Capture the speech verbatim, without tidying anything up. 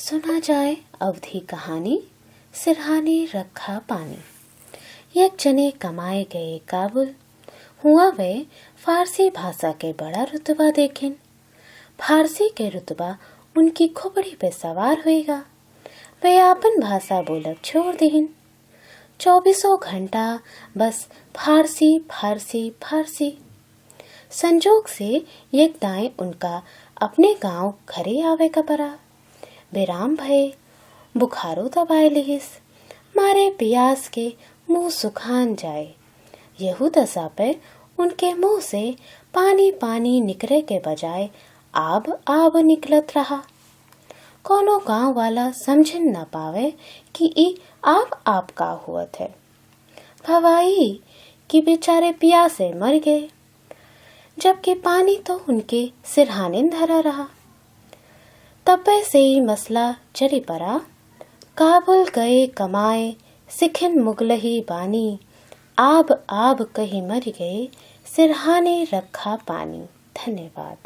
सुना जाए अवधी कहानी सिरहाने रखा पानी। एक जने कमाए गए काबुल। हुआ वै फारसी भाषा के बड़ा रुतबा देखिन। फारसी के रुतबा उनकी खोपड़ी पे सवार होइगा। वै आपन भाषा बोलब छोड़ दिहिन। चौबीसों घंटा बस फारसी, फारसी, फारसी। संजोग से एक दाएं उनका अपने गांव घरे आवे का परा। बेराम भए, बुखारो दबाए लिहिस, मारे पियास के मुंह सुखान जाए। यहू दशा पे उनके मुंह से पानी पानी निकरे के बजाय आब आब निकलत रहा। कोनो गांव वाला समझिन न पावे कि ई आब आब का हुअत है। भवाई कि बेचारे पियासे मर गए, जबकि पानी तो उनके सिरहाने धरा रहा। तब्बे से ही मसला चली परा, काबुल गए कमाए, सिखिन मुगलही बानी, आब आब कही मर गए, सिरहाने रखा पानी। धन्यवाद।